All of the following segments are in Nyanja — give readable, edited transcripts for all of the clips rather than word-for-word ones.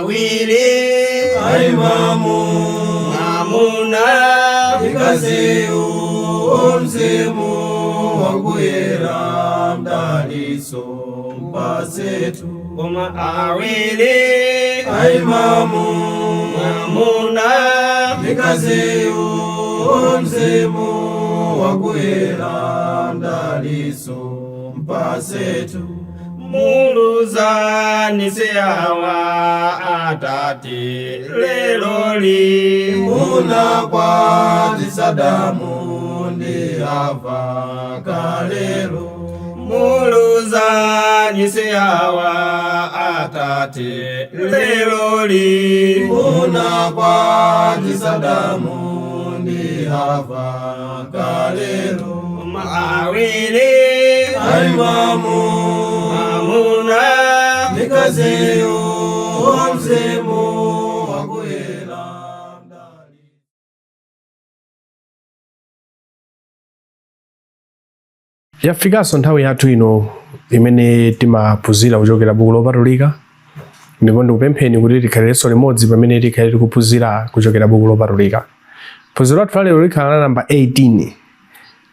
Awiri Aimamu mwamuna Mkaziyu mzimu wakuyera mdaliso mpasetu Koma awiri Aimamu mwamuna Mkaziyu mzimu wakuyera mdaliso mpasetu Muluzani siawa atate leloli Muna kwa Sadamu ndi Hava kalelo Muluzani siawa atate leloli Muna kwa Sadamu ndi Hava kalelo Awiri Aimamu mwamuna Mikaziyu mzimu wakuyera mdali Yafikanso nthawi yathu ino imene timaphunzira kuchokera buku lopatulika, ndipo ndikupempheni kuti tikhalirenso limodzi pamene tikhale tikuphunzira kuchokera buku lopatulika. Phunziro lathu lalero likhala la namba 18.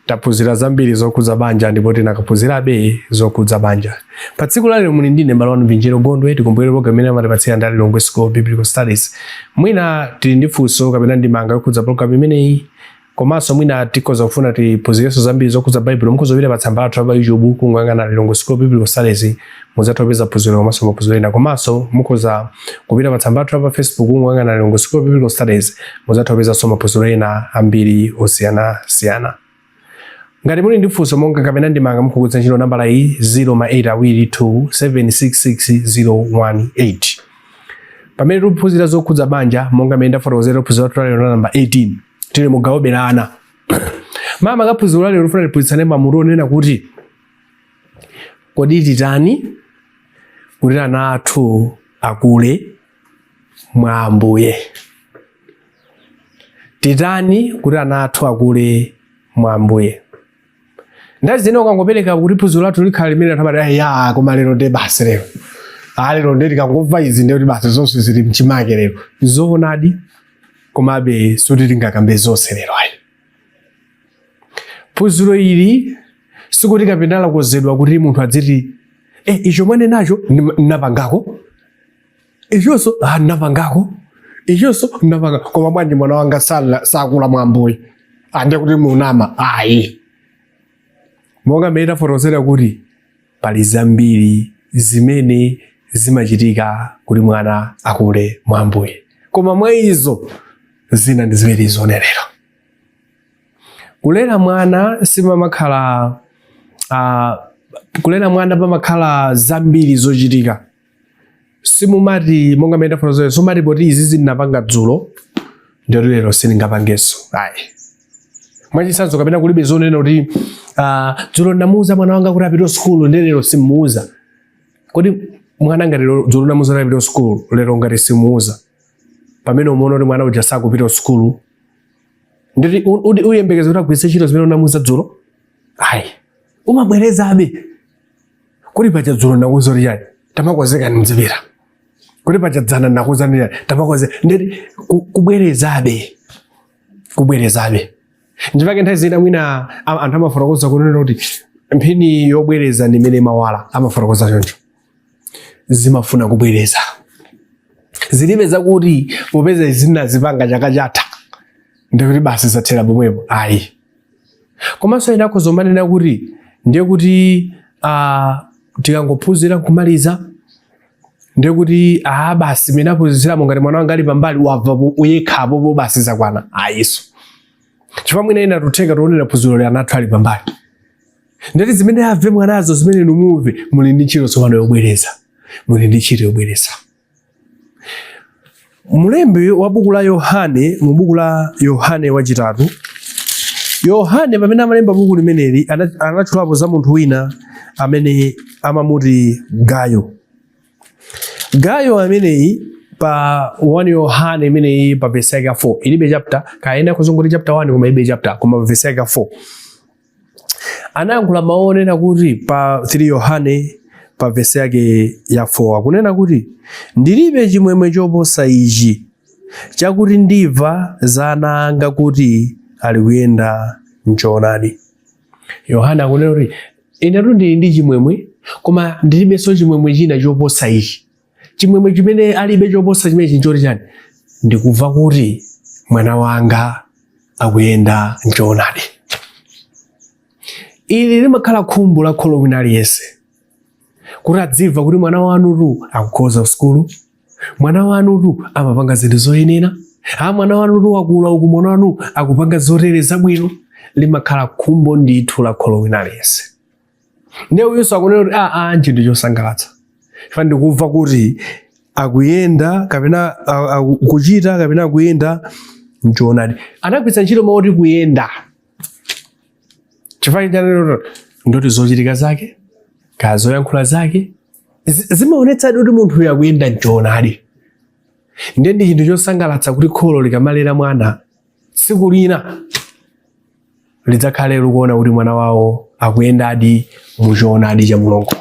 Taphunzira zambiri zokhudza banja ndipo tinakaphunzirabe zokhudza banja. Pa tsiku lalero muli ndine m'bale wanu Vinjero Gondwe. Tikumbukire program imene amatipatsira ndi Lilongwe School of Biblical Studies. Mwina tili ndi funso kapena ndemanga yokhudza program imeneyi, komanso mwina tikhoza kufuna tiphunzirenso zambiri zokhudza Baibulo, mukhoza kupita pa tsamba lathu la pa YouTube kungoyang'ana Lilongwe School of Biblical Studies, mudzatha kupeza phunziro komanso maphunziro ena. Komanso mukhoza kupita pa tsamba lathu la pa Facebook kungoyang'ana Lilongwe School of Biblical Studies, mudzatha kupezanso maphunziro ena ambiri osiyanasiyana. Ngati muli ndi funso monga kapena ndemanga, mukugwiritsa ntchito nambala iyi 0 ma 8 awiri 2 766 018. Pamene tikuphunzira zokhudza banja, monga mmene ndafotokozera, phunziro lathu lalero la namba 18, tili mu gawo la ana. Mama kaphunziro lalero lifuna tiphunzitsane pamutu onena kuti kodi titani kuti ana athu akule mwa Ambuye? Titani kuti ana athu akule mwa Ambuye? Nthawi zina ukangopereka kuti phunziro lathu likhala limene, anthu amati, "Ya, koma lero nde basi lero. Ah, lero nde tikangomva izi nde kuti basi zonse zili mchimake lero." Zoonadi, komabe sikuti tingakambe zonse lero ayi. Phunziro ili sikuti kapena lakonzedwa kuti munthu adziti, "Icho mwanenacho napangako, ichonso napangako, ichonso napanga, koma bwanji mwana wanga sakula mwa Ambuye? Ande kuti munama." Ayi, monga mmene tafotokozera kuti pali zambiri zimene zimachitika kuti mwana akule mwa Ambuye, koma mwa izo zina ndi zimene tizione lero. Kulera mwana sipamakhala, kulera mwana pamakhala zambiri zochitika. Simumati, monga mmene tafotokozera, sumati poti izi zinapanga dzulo ndiyoti lero sindingapangenso, ayi. Mwachitsanzo, kapena kulibe zonena kuti dzulo ndamuuza mwana wanga kuti apite sukulu, ndi lero simuuza. Kodi mwana ngati dzulo ndamuuza kuti apite sukulu, lero ngati simuuza, pamene umaona kuti mwana uja sakupita sukulu, nditi uyembekeze kuti agwiritse ntchito zimene unamuuza dzulo? Ayi, umabwerezabe. "Kodi paja dzulo ndakuuza kuti chani? Tamakonzekani mdzipita. Kodi paja dzana ndakuuza ndi chani? Tamakonze." Nditi kubwerezabe, kubwerezabe. Ndipake nthawi zina mwina anthu amafotokoza kunena kuti mphini yobwereza ndi imene imawala, amafotokoza choncho. Zimafuna kubwereza. Zilibe zakuti popeza zinazipanga chaka chatha ndikuti basi zathera pomwepo, ayi. Komanso ena akhoza kumanena kuti ndiye kuti tikangophunzira nkumaliza ndiye kuti basi mene aphunzitsiramo, ngati mwana wanga ali pambali wabva uyekhapo po basi zakwana. Ayiso, chifukwa mwina ena tutheka tionera phunziro li ana athu ali pambali, ndati zimene amve mwanazo, zimene inu mumve, muli ndi ntchito tsopano yobwereza, muli ndi ntchito yobwereza. Mlembi wa buku la Yohane, mu buku la Yohane wachitatu, Yohane pamene amalemba buku limeneli anatchulapo za munthu wina amene amamuti Gayo. Gayo ameneyi pa 1 Yohane imeneyi pa verse yake 4, ilibe chapter, kaena kuzunguli chapter 1 koma ilibe chapter, koma pa verse yake 4 anayankhula mawu onena kuti pa 3 Yohane pa vesi yake ya 4 akunena kuti ndilibe chimwemwe choposa ichi chakuti ndimva za ana anga kuti ali kuyenda mchoonadi. Yohane akunena kuti inetu ndili ndi chimwemwe, koma ndilibenso chimwemwe china choposa ichi. Chimwemwe chimene alibe choposa chimenechi nchoti chani? Ndikumva kuti mwana wanga akuyenda mchoonadi. Ili limakhala khumbo la kholo wina aliyense kuti adzimva kuti mwana wanutu akukhoza sukulu, mwana wanutu amapanga zinthu zoyenera, a mwana wanutu wakula uku, mwana wanu akupanga zotere zabwino. Limakhala khumbo ndithu la kholo wina aliyense. Ndiye uyunso akunena kuti aa nchinthu chosangalatsa ifa ndikumva kuti akuyenda kapena kuchita kapena akuyenda mchoonadi. Anagwiritsa ntchito mawu oti kuyenda chifukwa chaneno ndoti zochitika zake kaya zoyankhula zake zimaonetsadi kuti munthuyo akuyenda mchoonadi. Ndiye ndi chinthu chosangalatsa kuti kholo likamalera mwana tsiku lina lidzakhale likuona kuti mwana wawo akuyendadi muchoonadi cha Mulungu.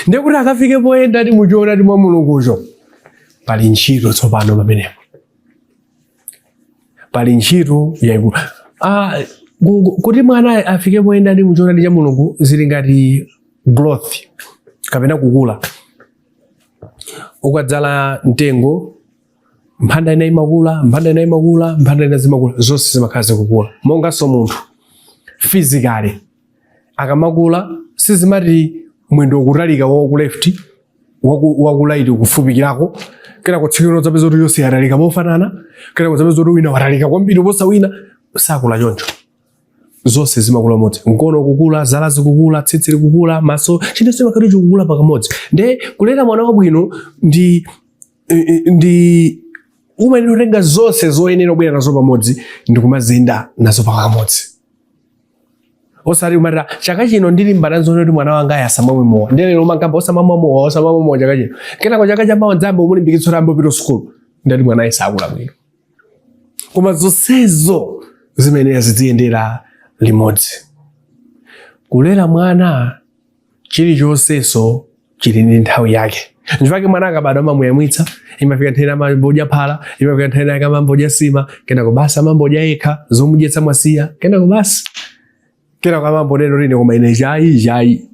Ndiye kuti akafike poyendadi muchoonadi mwa Mulungucho pali ntchito tsopano pamenepo, pali ntchito yaikulu. Kuti mwana afike poyendadi muchoonadi cha Mulungu zili ngati growth kapena kukula. Ukadzala mtengo, mphanda ina imakula, mphanda ina imakula, mphanda ina zimakula, zonse zimakhala zikukula. Monganso munthu physically akamakula sizimati mwendo ukutalika waku left waku right ukufupikirako, kena kutsikira udzapeza kuti yonse yatalika mofanana, kena kudzapeza kuti wina watalika kwambiri kuposa wina. Sakula choncho, zonse zimakula pamodzi. Mkono kukula, zala zikukula, tsitsi likukula, maso, chinthu chimakhala chikukula pakamodzi. Nde kulera mwana wabwino ndi umayenera kutenga zonse zoyenera kubwera nazo pamodzi ndi kumaziyenda nazo pakamodzi, osati kumati chaka chino ndilimbana nazo kuti mwana wanga asamamwe mowa, ndiye lero umakamba osamamwa mowa, osamamwa mowa chaka chino, kenako chaka chamawa dzambe umulimbikitsa kuti ambe upita sukulu, ndati mwana sakula bwino. Koma zonsezo zimayenera ziziyendera limodzi. Kulera mwana chilichonsenso chili ndi nthawi yake. Nchifukwa mwana akabadwa amamuyamwitsa, imafika nthawi amambodya phala, imafika nthawi yake amambodya sima, kenako basi amambodya yekha, zomudyetsa mwasiya, kenako basi, kenako amambonena kuti ine koma ine chayi chayi.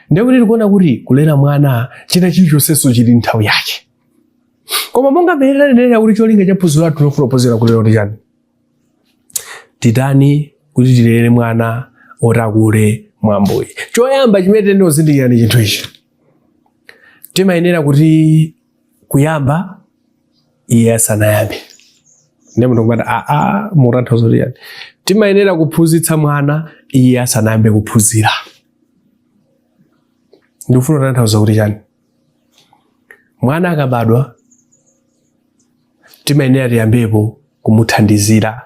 Ndiye kuti tikuona kuti kulera mwana china chilichonsenso chili nthawi yake. Koma monga mmene tanenera kuti cholinga cha phunziro lathu lofuna kuphunzira kulera kuti chani, titani kuti tilere mwana oti akule mwa Ambuye. Choyamba chimene tiyenera kuzindikira ndi chinthu ichi, timayenera kuti kuyamba iye asanayambe. Ndiye munthu kumati aa mutanthauza kuti chani? Timayenera kuphunzitsa mwana iye asanayambe kuphunzira. Ndikufuna kutanthauza kuti chani? Mwana akabadwa timayenera tiyambepo kumuthandizira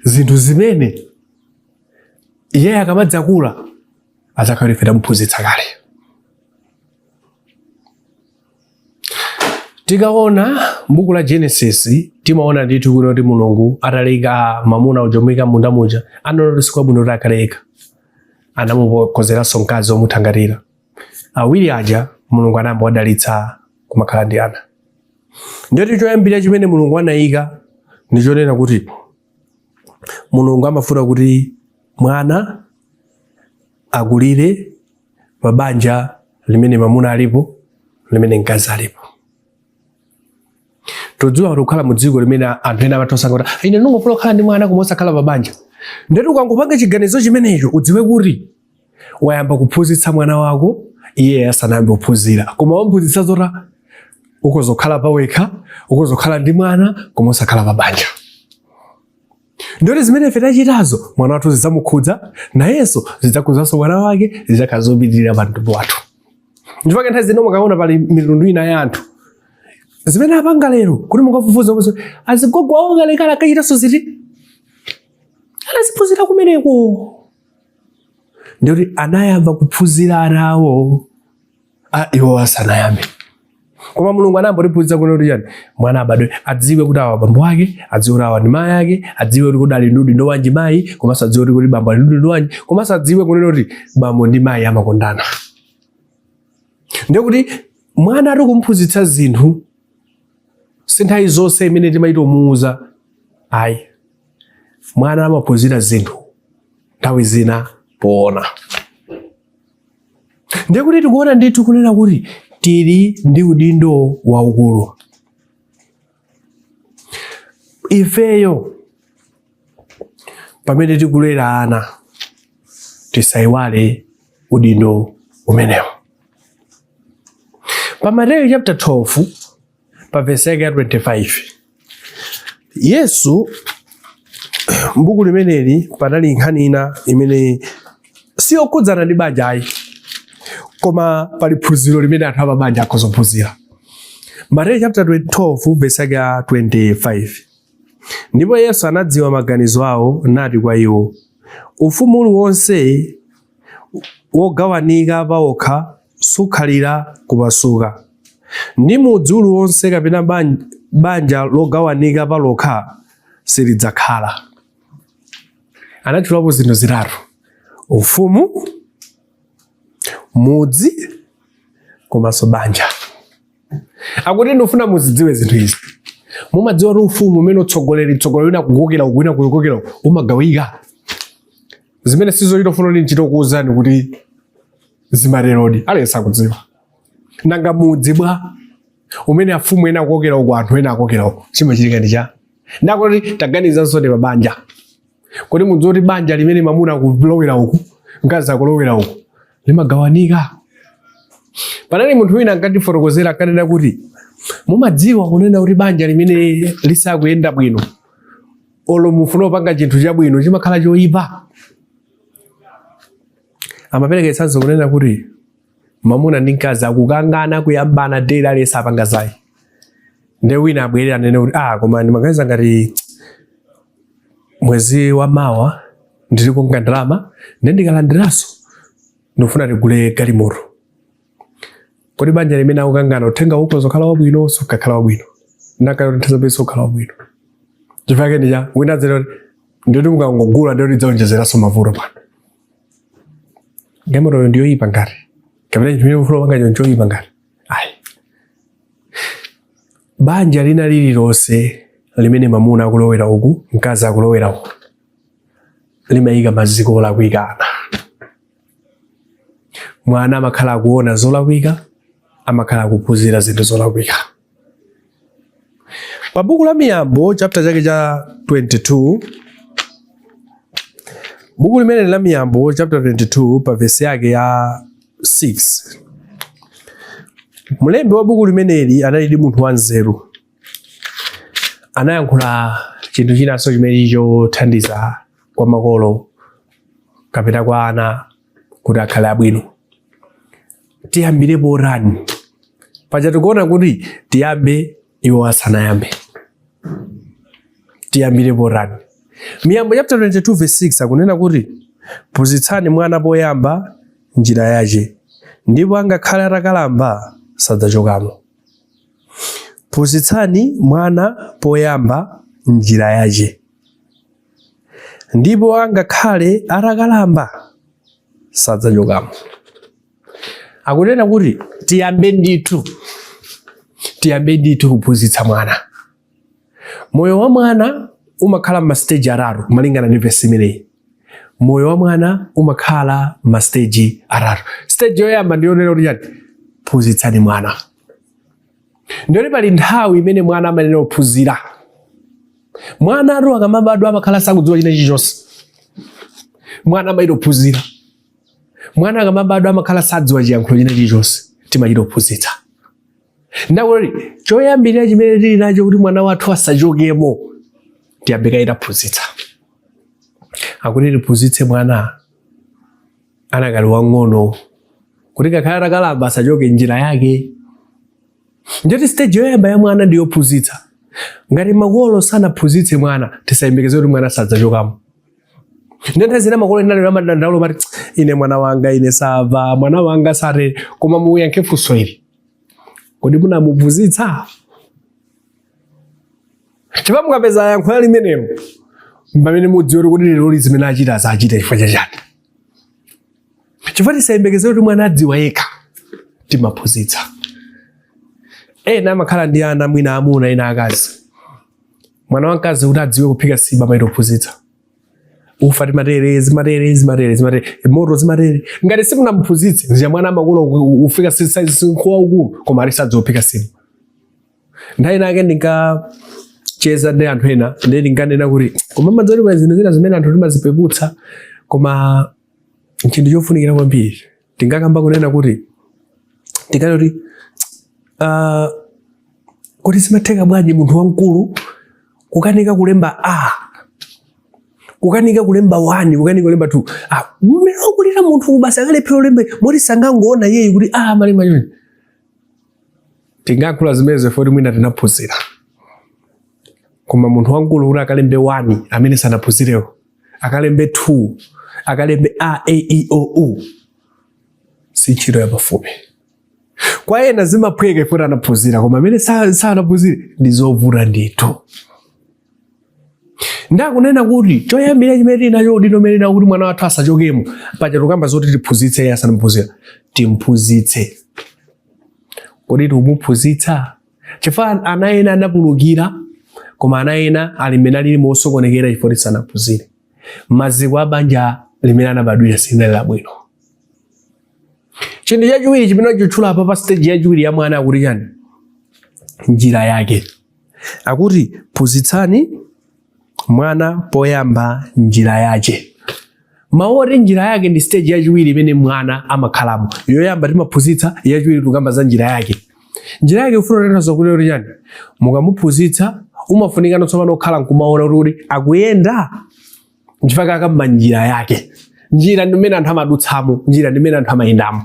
zinthu zimene iye akamadzakula adzakhala ife tamuphunzitsa kale. Tikaona m'buku la Genesis timaona ndithu kuti Mulungu atalenga mwamuna uja kumuyika m'munda muja, anaona kuti sikwabwino kuti akhale yekha, anamukonzeranso mkazi womuthangatira. Awiri aja Mulungu anayamba kuwadalitsa kumakhala ndi ana. Ndiyoti choyambira chimene Mulungu anayika ndi chonena kuti Mulungu amafuna kuti mwana akulire pa banja limene mwamuna alipo, limene mkazi alipo. Todziwa kuti kukhala mu dziko limene anthu ena amatha kusankha kuti ine ndingofuna kukhala ndi mwana koma osakhala pa banja. Ndiyoti ukangopanga chiganizo chimenecho udziwe kuti wayamba kuphunzitsa mwana wako iye asanayambe kuphunzira, koma wamuphunzitsa zoti ukozokhala pawekha, ukozokhala ndi mwana koma osakhala pa banja. Ndiyoti zimene ife tachitazo mwana wathu zidzamukhudza, nayenso zidzakhudzanso mwana wake, zidzakhala zopitirira pa mtundu wathu. Nchifukwa nthawi zino mukaona pali mitundu ina ya anthu zimene apanga lero kuti mungafufuze kuti azigogo awo kalekale akachitanso ziti anaziphunzira kumeneko. Ndiyoti anayamba kuphunzira ana awo iwo asanayambe. Koma Mulungu anayamba kutiphunzitsa kunena kuti chani, mwana abadwe adziwe kuti awa bambo ake, adziwe kuti awa ndi mayi ake, adziwe kuti kodi ali ndi udindo wanji mayi, komanso adziwe kuti kodi bambo ali ndi udindo wanji, komanso adziwe kunena kuti bambo ndi mayi amakondana. Ndiye kuti mwana ari kumphunzitsa zinthu si nthawi zonse imene timachita kumuuza ayi. Mwana amaphunzira zinthu nthawi zina poona. Ndiye kuti tikuona ndithu kunena kuti tili ndi udindo waukulu ifeyo pamene tikulera ana, tisayiwale udindo umenewo. Pa Mateyu chapter 12 pa verse yake ya 25, Yesu m'buku limeneli panali nkhani ina imene siyokhudzana ndi banja ayi, koma pali phunziro limene anthu apabanja akhoza kuphunzira. Mateyu chapter 12 verse yake ya 25, ndipo Yesu anadziwa maganizo awo, nati kwa iwo, ufumu uliwonse wogawanika pawokha sukhalira kupasuka, ndi mudzi uliwonse kapena banja logawanika palokha silidzakhala. Anatchulapo zinthu zitatu: ufumu, mudzi komanso banja. Akuti ndifuna muzidziwe zinthu izi. Mumadziwa kuti ufumu umene utsogoleri wina kukokera uku, wina kukokera uku, umagawika. Zimene sizochita ufuna kuti nchito kuwuzani kuti zimaterodi, aliyense akudziwa. Nanga mudzi bwa umene afumu ena akokera uku, anthu ena akokera uku, chimachitika ndi cha ndakuti taganizanso ndi mabanja. Kodi mudziwa kuti banja limene mamuna akulowera uku, mkazi akulowera uku, limagawanika? Panali munthu wina ankatifotokozera, akanena kuti mumadziwa kunena kuti banja limene lisakuyenda bwino, olo mufuna kupanga chinthu chabwino chimakhala choyipa. Amapereka chitsanzo kunena kuti mamuna ndi mkazi akukangana, kuyambana daily, aliyense apanga zayi, ndiye wina abwerera anene kuti koma ndimaganiza ngati mwezi wa mawa ndili kunga ndalama, ndiye ndikalandiranso ndikufuna tigule galimoto. Kodi banja limene akukangana, uthenga ukhoza kukhala wabwino? Sukakhala wabwino. Nakayothetsa sukhala wabwino. Chifukwa ndi cha wina adzera kuti ndiyoti mukangogula ndiyoti idzaonjezeranso mavuto pano. Galimotoyo ndiyoyipa ngati kapena chimene mufuna kupanga nchoyipa ngati ayi. Banja lina lililonse limene mamuna akulowera uku, mkazi akulowera uku, limayika maziko olakwika ana. Mwana amakhala akuona zolakwika, amakhala akuphunzira zinthu zolakwika. Pa buku la Miyambo chapter chake cha 22, buku limene la Miyambo chapter 22 pa vesi yake ya 6, mlembi wa buku limeneli anali ndi munthu wanzeru, anayankhula chinthu chinanso chimene chothandiza kwa makolo kapena kwa ana kuti akhale abwino. Tiyambire potani? Paja tikuona kuti tiyambe iwo asanayambe. Tiyambire potani? Miyambo chapter 22 verse 6 akunena kuti phunzitsani mwana poyamba njira yache, ndipo angakhale atakalamba sadzachokamo. Phunzitsani mwana poyamba njira yache, ndipo angakhale atakalamba sadzachokamo. Akunena kuti tiyambe ndithu, tiyambe ndithu kuphunzitsa mwana. Moyo wa mwana umakhala m'masiteji atatu malingana ndi vesi imeneyi. Moyo wa mwana umakhala m'masiteji atatu. Stage yoyamba ndiyonena kuti chani? Phunzitsani mwana. Ndiyoti pali nthawi imene mwana amayenera kuphunzira. Mwana atu akamabadwa amakhala sakudziwa china chilichonse. Mwana amachita kuphunzira. Mwana akamabadwa amakhala sadziwa chiyankhulo china chilichonse, timachita kuphunzitsa. Ndakuti choyambirira chimene tili nacho kuti mwana wathu asachokemo, tiyambe kaye taphunzitsa. Akuti tiphunzitse mwana anakali wang'ono kuti kakhala atakalamba asachoke njira yake. Ndiyoti stage yoyamba ya mwana ndi yophunzitsa. Ngati makolo sanaphunzitse mwana, tisayembekeze kuti mwana sadzachokamo. Ndiye nthawi zina makolo ena lero amadandaula mati ine mwana wanga ine sava, mwana wanga sate. Koma muyankhe funso ili. Kodi munamuphunzitsa? Chifukwa mukapeza yankho la limenelo, pamene mudziwe kuti lero zimene achita zachita chifukwa chachani. Chifukwa tisayembekezere kuti mwana adziwa yekha, timaphunzitsa. Ena amakhala ndi ana mwina amuna, ena akazi. Mwana wamkazi kuti adziwe kuphika nsima amachita kuphunzitsa. Ufa timatere, zimatere, zimatere, zimatere, moto zimatere. Ngati simunamuphunzitse, nzija mwana amakula kufika msinkhu waukulu koma ali sadziwa kuphika nsima. Nthawi inake ndinkacheza ndi anthu ena, ndiye ndinkanena kuti koma mumadziwa kuti pali zinthu zina zimene anthu timazipeputsa, koma chinthu chofunikira kwambiri. Tinkakamba kunena kuti tikanena kuti kodi zimatheka bwanji munthu wamkulu kukanika kulemba a, kukanika kulemba 1, kukanika kulemba 2? Mmene wakulira munthu basi akalephera kulemba moti sangangoona yeyi kuti a malemba chonchi. Tingayankhula zimenezo poti mwina tinaphunzira, koma munthu wamkulu kuti akalembe 1 amene sanaphunzirewo, akalembe 2, akalembe a, e, i, o, u, si ntchito yapafupi. Kwa ena zimaphweka poti anaphunzira, koma amene sanaphunzire ndi zovuta ndithu. Ndakunena kuti choyambira chimene tili nacho udindo umene tili kuti mwana wathu asachokemo, paja tukamba zoti tiphunzitse iye asanaphunzira, timphunzitse. Kodi tikumuphunzitsa? Chifukwa ana ena anapulukira, koma ana ena ali mmene alili mosokonekera chifukwa kuti sanaphunzire. Maziko a banja limene anabadwira silinali labwino. Chinthu chachiwiri chimene achitchula apa pa stage yachiwiri ya mwana akuti chani? Njira yake. Akuti phunzitsani mwana poyamba njira yache. Mawu oti njira yake ndi stage yachiwiri imene mwana amakhalamo. Yoyamba timaphunzitsa, yachiwiri tikamba za njira yake. Njira yake ufuna kutanthauza kuti chani? Mukamuphunzitsa umafunika tsopano kukhala nkumaona kuti akuyenda, nchifukwa akamba njira yake. Njira ndi mmene anthu amadutsamo, njira ndi mmene anthu amayendamo.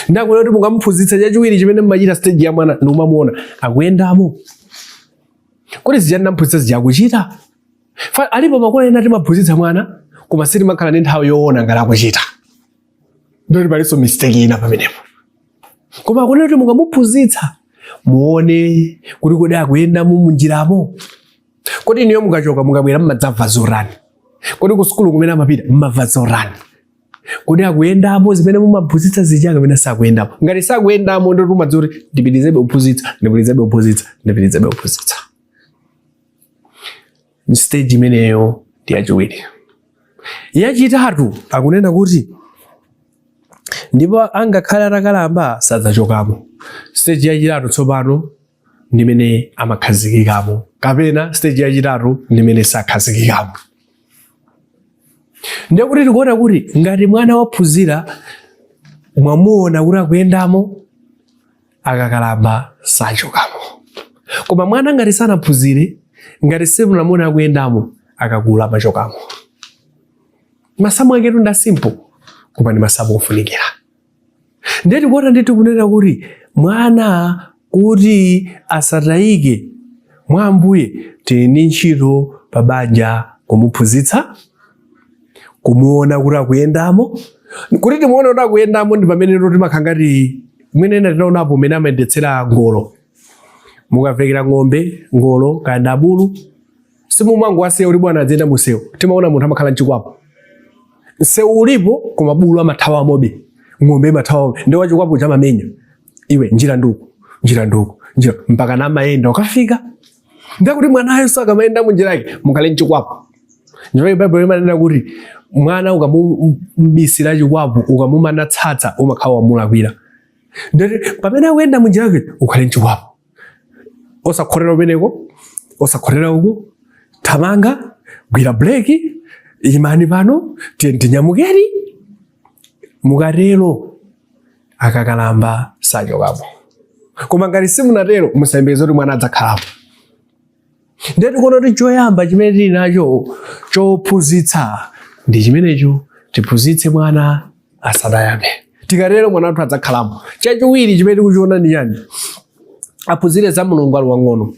Ndakuona kuti mukamuphunzitsa, chachiwiri chimene mmachita stage ya mwana ndi umamuona akuyendamo. Kodi zija ndinamuphunzitsa zija akuchita? Alipo makolo ena timaphunzitsa mwana koma sitimakhala ndi nthawi yoona ngati akuchita. Ndoti palinso mistake ina pamenepo. Koma akunena kuti mukamuphunzitsa muone kuti kodi akuyendamo munjiramo. Kodi inuyo mukachoka mukabwera mmadzamva zotani? Kodi ku sukulu kumene amapita mmamva zotani? Kodi akuyendamo zimene mumaphunzitsa zija kapena sakuyendamo? Ngati sakuyendamo ndoti umadziwa kuti ndipitizebe kuphunzitsa, ndipitizebe kuphunzitsa, ndipitizebe kuphunzitsa. Stage imeneyo ndi yachiwiri. Yachitatu akunena kuti ndipo angakhale atakalamba sadzachokamo. Stage yachitatu tsopano ndimene amakhazikikamo, kapena stage yachitatu ndimene sakhazikikamo. Ndiye kuti tikuona kuti ngati mwana waphunzira, mwamuona kuti akuyendamo, akakalamba sachokamo. Koma mwana ngati sanaphunzire, ngati simunamuona akuyendamo, akakula amachokamo. Masamu aketu nda simple, koma ndi masamu ofunikira. Ndiye tikuona ndithu kunena kuti mwana kuti asatayike mwa Ambuye, tili ndi ntchito pa banja kumuphunzitsa, kumuona kuti akuyendamo. Kuti timuone kuti akuyendamo ndi pamene timakhala ngati mwina ena tinaonapo mmene amayendetsera ngolo. Mukavekera ng'ombe ngolo kaya ndi abulu, simumangowasiya kuti bwana aziyenda munsewu. Timaona munthu amakhala mchikwapu, msewu ulipo koma bulu amathawamobe, ng'ombe imathawamobe, ndi wachikwapu chamamenya iwe njira nduku, njira nduku, njira mpaka namayenda ukafika. Ndiye kuti mwanayo sakamayenda munjira yake, mukhale mchikwapu. Ndipo Baibulo limanena kuti mwana ukamubisira chikwapu, ukamumana tsatsa, umakhala wamulakwira. Ndati pamene akuyenda munjira yake ukhale mchikwapu, osakhotera kumeneko, osakhotera uku, thamanga, gwira breki, imani pano, tiye tinyamukeni. Mukatero akakalamba sachokapo. Koma ngati simunatero, musayembekeze kuti mwana adzakhalapo. Ndiye tikuona kuti choyamba chimene tili nacho chophunzitsa ndi chimenecho, tiphunzitse mwana asanayambe. Tikatero mwana wathu adzakhalamo. Chachiwiri chimene tikuchiona ndi chani? Aphunzire za Mulungu ali wang'ono.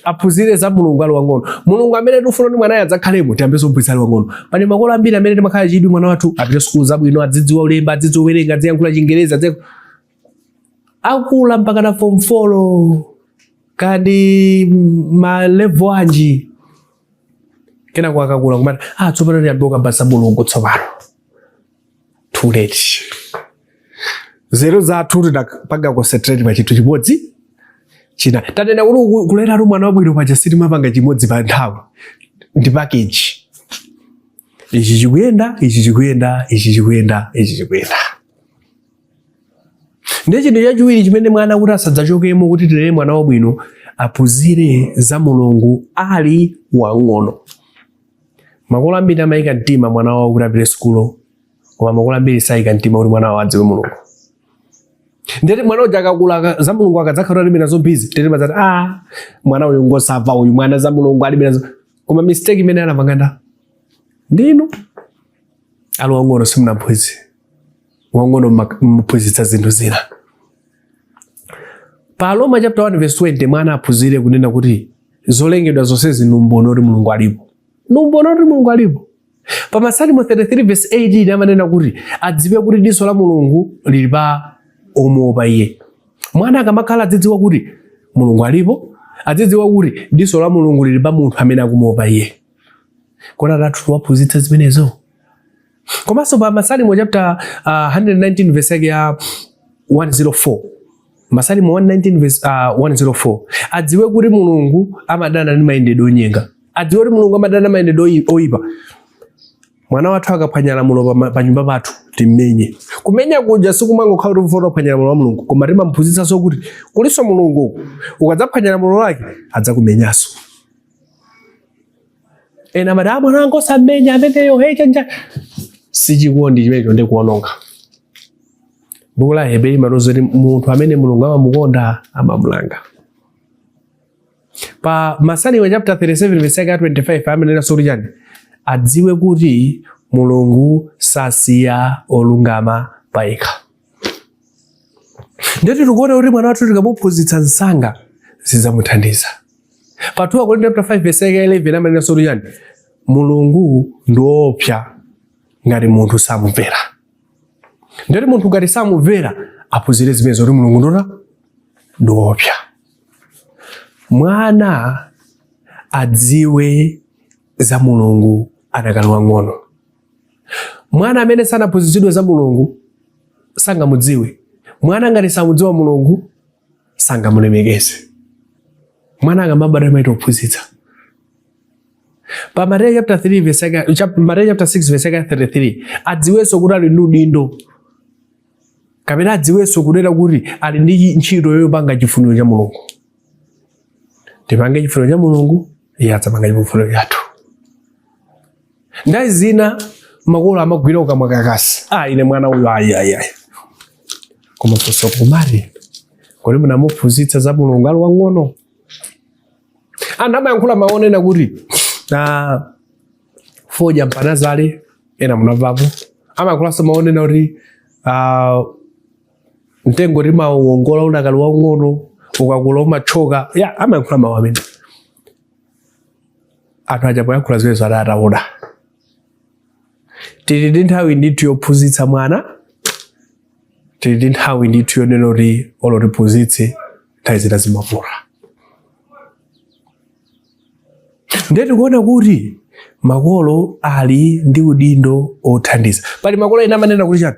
Aphunzire za Mulungu ali wang'ono. Mulungu amene tikufuna kuti mwanayo adzakhalemo, tiyambe zophunzitsa ali wang'ono. Pali makolo ambiri amene timakhala chidwi mwana wathu apite sukulu zabwino, adzidziwa kulemba, adzidziwa kuwerenga, adziyankhula Chingerezi, adziyankhula. Akula mpaka na form 4 kandi ma level anji, kenako akakula kumati, "Ah, tsopano ndiyambe kukamba za Mulungu tsopano." Too late. Nzeru zathu tinapanga concentrate pa chinthu chimodzi china. Tanena kuti kuleratu mwana wabwino paja sitimapanga chimodzi pa nthawi, ndi package. Ichi chikuyenda, ichi chikuyenda, ichi chikuyenda, ichi chikuyenda. Ndiye chinthu chachiwiri chimene mwana kuti asadzachokemo, kuti tilere mwana wabwino, aphunzire za Mulungu ali wang'ono. Makolo ambiri amayika mtima mwana wawo kuti apite sukulu, koma makolo ambiri sayika mtima kuti mwana wawo adziwe Mulungu. Ndeti mwana uja akakula za Mulungu akadzakhala alibe nazo busy, tete mazati, "Ah, mwana uyu ngosamva uyu, mwana za Mulungu alibe nazo." Koma mistake imene anapanga nda ndinu. Ali wang'ono simunamphunzitse, wang'ono mmuphunzitsa zinthu zina. Pa Roma chapter 1 verse 20, mwana aphunzire kunena kuti zolengedwa zonse ndi umboni kuti Mulungu alipo, ndi umboni kuti Mulungu alipo. Pa Masalimo 33 verse 18 amanena kuti adziwe kuti diso la Mulungu lili pa omuopa iye. Mwana akamakhala adzidziwa kuti Mulungu alipo, adzidziwa kuti diso la Mulungu lili pa munthu amene akumuopa iye. Kodi atathu tiwaphunzitsa zimenezo? Komanso pa Masalimo chapter 119 verse yake ya 104, Masalimo 119 verse 104, adziwe kuti Mulungu amadana ndi mayendedwe onyenga, adziwe kuti Mulungu amadana ndi mayendedwe oyipa. Mwana wathu akaphwanya lamulo pa nyumba pathu, timmenye. Kumenya kuja sikumangokhala kuti mfuna kuphwanya lamulo la Mulungu, koma timamphunzitsanso kuti kulinso Mulungu uku, ukadzaphwanya lamulo lake adzakumenyanso. Ena amati, "Ah, mwana wanga osammenya ameneyo, hey, chanja." Sichikondi chimenecho, ndi kuononga. Buku la Heberi limatiuza kuti munthu amene Mulungu amamukonda amamulanga. Pa Masalimo chapter 37 verse yake ya 25 amanenanso kuti chani? Adziwe kuti Mulungu sasiya olungama payekha. Ndeti tikuona kuti mwana wathu tikamuphunzitsa msanga zidzamuthandiza. Pa 2 Akorinto chapter 5 verse yake ya 11 amanenanso kuti chani? Mulungu ndi woopsa ngati munthu samumvera. Ndeti munthu ngati samumvera aphunzire zimenezo, kuti Mulungu ndota ndi woopsa. Mwana adziwe za Mulungu adakali wang'ono. Mwana amene sanaphunzitsidwe za Mulungu sangamudziwe. Mwana ngati samudziwa Mulungu sangamulemekeze. Mwana akamabadwa amaita kuphunzitsa. Pa Mateyu chapter 3 verse yake, Mateyu chapter 6 verse yake 33, adziwenso kuti ali ndi udindo, kapena adziwenso kunena kuti ali ndi ntchito yopanga chifuniro cha Mulungu. Tipange chifuniro cha Mulungu, iye adzapanga chifuniro chathu. Nthawi zina makolo amagwira ukamwa kakasi, "Ah, ine mwana uyu, ayi, ayi, ayi." Koma funso kumati, kodi munamuphunzitsa za Mulungu ali wang'ono? Anthu amayankhula maonena kuti, ah, fodya mpanazale. Ena munamvapo amayankhulanso maonena kuti, ah, mtengo timauwongola unakali waung'ono, ukakula umachoka. Ya, amayankhula mawu amene anthu aja poyankhula zimenezo adataona. Tili ndi nthawi ndithu yophunzitsa mwana, tili ndi nthawi ndithu yonena kuti olo tiphunzitse, nthawi zina zimavuta. Ndiye tikuona kuti makolo ali ndi udindo othandiza. Pali makolo ena amanena kuti chani?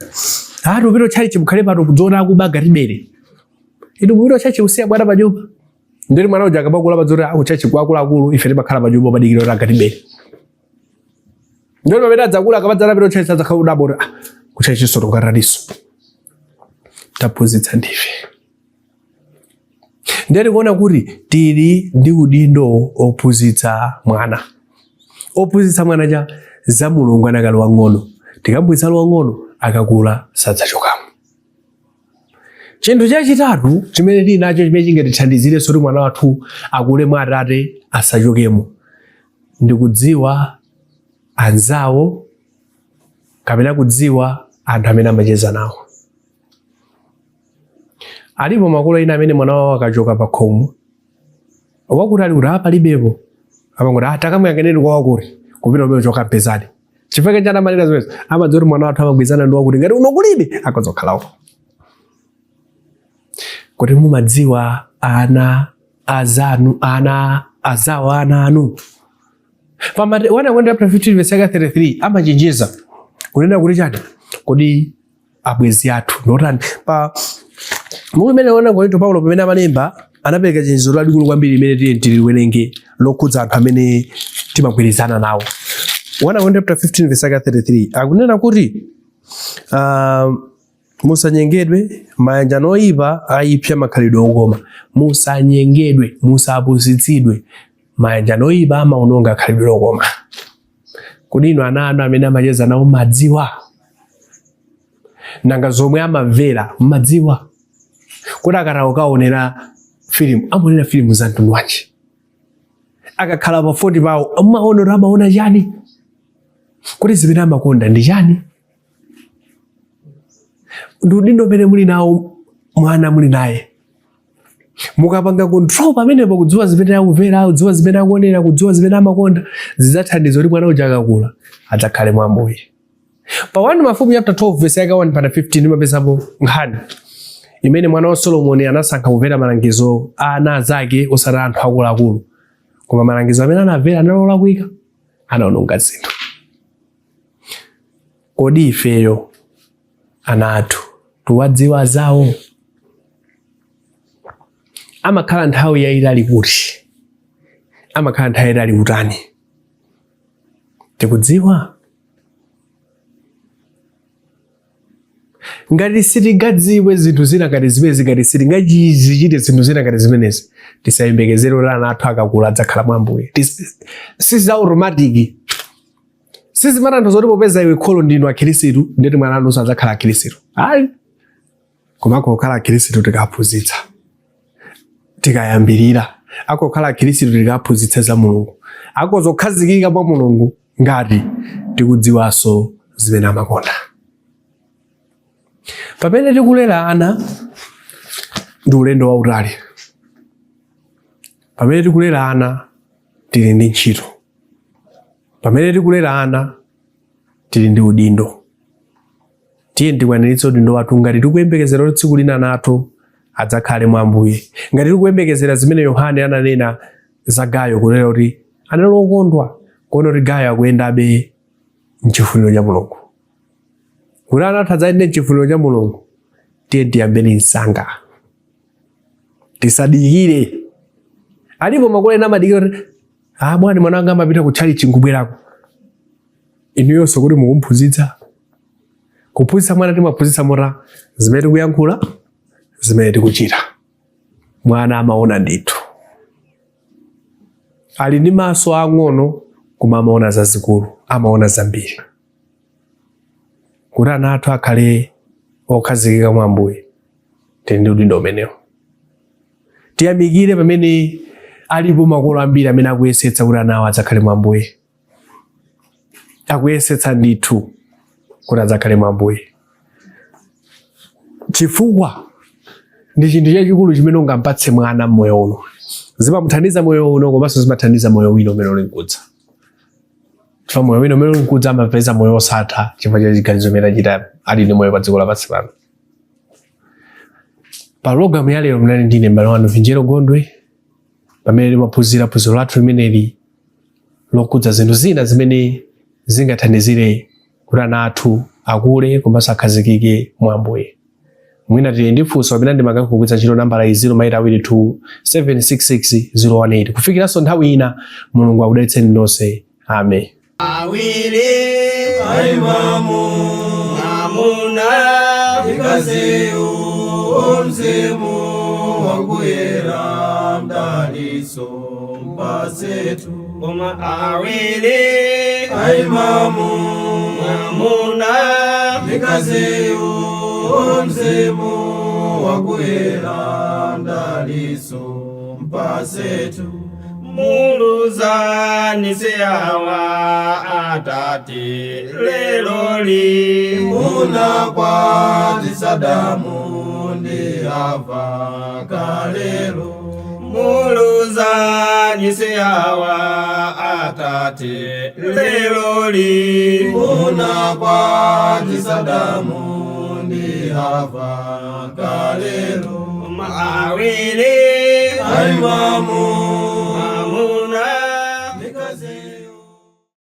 "Ah, tupita tchalitchi, mukhale pano kudziona akuba gatibere." Inu mupita tchalitchi kusiya mwana pa nyumba. Ndiye mwana uja akamakula padzoti akutchalitchi kwa akuluakulu, ife timakhala pa nyumba padikira kuti agatibere. Ndiye pamene adzakula, akamadzana pita tchalitchi, adzakhala kudabwa kuti, "Ah, kutchalitchinso tukataniso?" Taphunzitsa ndife. Ndiye tikuona kuti tili ndi udindo ophunzitsa mwana, ophunzitsa mwana cha za Mulungu anakali wang'ono. Tikamphunzitsa ali wang'ono, akakula sadzachokamo. Chinthu chachitatu chimene tili nacho chimene chingatithandizirenso kuti mwana wathu akule mwa Atate asachokemo ndi kudziwa anzawo, kapena kudziwa anthu amene amacheza nawo. Alipo makolo ena amene mwana wawo akachoka pa khomo, "Wakuti ali kuti?" "Ah, palibepo." Amangoti, "Ah, takamuyang'aneni kwa wakuti." Kupita kumene choka mpezani. Chifukwa chani amanena zimenezo? Amadziwa kuti mwana wathu amagwirizana ndi wakuti, ngati uno kulibe akhoza kukhalako. Kuti mumadziwa ana azanu, ana azawo, ana anu? Pa 1 Akorinto chapter 15 verse yake 33 amachenjeza kunena kuti chani? Kodi abwenzi athu ndotani? Pa mutu umene 1 Akorinto, Paulo pamene amalemba anapereka chenjezo lalikulu kwambiri limene tiye tiliwerenge lokhudza anthu amene timagwirizana nawo. 1 Akorinto chapter 15 verse yake 33 akunena kuti musanyengedwe, mayanjano oyipa ayipsa makhalidwe okoma. Musanyengedwe, musapusitsidwe, mayanjano oyipa amaononga khalidwe lokoma. Kodi inu ana anu amene amacheza nawo mumadziwa? Nanga zomwe amamvera mumadziwa? Kodi akati kukaonera filimu amaonera filimu za mtundu wanji? Akakhala pa foni pawo amaona, amaona chani? Kodi zimene amakonda ndi chani? Ndi udindo umene muli nawo, mwana muli naye, mukapanga control pamenepo, kudziwa zimene akumvera, kudziwa zimene akuonera, kudziwa zimene amakonda, zidzathandiza kuti mwana uja akakula adzakhale mwa Ambuye. Pa 1 Mafumu chapter 12 verse yake 1 mpaka 15 imapezapo nkhani imene mwana wa Solomoni anasankha kumvera malangizo a ana azake osati anthu akuluakulu, koma malangizo amene anamvera anali olakwika, anaononga zinthu. Kodi ifeyo ana athu tiwadziwa zawo? Amakhala nthawi yayitali kuti? Amakhala nthawi yayitali kutani? Tikudziwa? Ngati sitingadziwe zinthu zina ngati zimenezi, ngati sitingazichite zinthu zina ngati zimenezi, tisayembekezere kuti ana athu akakula adzakhala mwa Ambuye. Si za automatic. Sizimatanthauza kuti popeza iwe kholo ndinu akhirisitu ndeti mwana anunso adzakhala akhirisitu, ayi. Koma akokhala akhirisitu tikaphunzitsa, tikayambirira. Akokhala akhirisitu tikaphunzitsa za Mulungu. Akozokhazikika mwa Mulungu ngati tikudziwanso zimene amakonda. Pamene tikulera ana ndi ulendo wautali. Pamene tikulera ana tili ndi ntchito. Pamene tikulera ana tili ndi udindo. Tiye tikwaniritse udindo wathu ngati tikuyembekezera kuti tsiku lina ana athu adzakhale mwa Ambuye, ngati tikuyembekezera zimene Yohane ananena za Gayo, kunena kuti anali okondwa kuona kuti Gayo akuyendabe mchifuniro cha Mulungu. Kuti ana athu adzayende mchifuniro cha Mulungu, tiye tiyambeni msanga, tisadikire. Alipo makolo ena amadikira kuti, "Ah, bwana, mwana wanga amapita ku tchalitchi nkubwerako." Inuyonso kuti mukumphunzitsa? Kuphunzitsa mwana timaphunzitsa mota zimene tikuyankhula, zimene tikuchita. Mwana amaona ndithu. Ali ndi maso ang'ono koma amaona zazikulu, amaona zambiri. Kuti ana athu akhale okhazikika mwa Ambuye, tili ndi udindo umenewo. Tiyamikire pamene alipo makolo ambiri amene akuyesetsa kuti ana awo adzakhale mwa Ambuye, akuyesetsa ndithu kuti adzakhale mwa Ambuye, chifukwa ndi chinthu chachikulu chimene ungampatse mwana mmoyo uno. Zimamuthandiza moyo uno komanso zimathandiza moyo wina umene uli nkudza, chifukwa moyo wina umene uli nkudza amapeza moyo osatha chifukwa cha chiganizo chimene achita ali ndi moyo pa dziko lapansi pano. Pa programu ya lero mnali ndine m'bale wanu Vinjero Gondwe, pamene timaphunzira phunziro lathu limeneli lokhudza zinthu zina zimene zingathandizire kuti ana athu akule komanso akhazikike mwa Ambuye. Mwina tili ndi funso kapena ndemanga, kugwiritsa ntchito nambala iyi 0 2 766 018. Kufikiranso nthawi ina, Mulungu akudalitseni nonse. Amen. Awiri. Aimamu. Mwamuna. Mkaziyu, mzimu wakuyera, mdaliso mpasetu. Koma awiri. Aimamu. Mwamuna. Mkaziyu, mzimu wakuyera, mdaliso mpasetu. Muluzani siyawa atate leloli. Munakwatisa Adamu ndi Hava kalelo. Muluzani siyawa atate leloli. Munakwatisa Adamu ndi Hava kalelo. Awiri. Aimamu.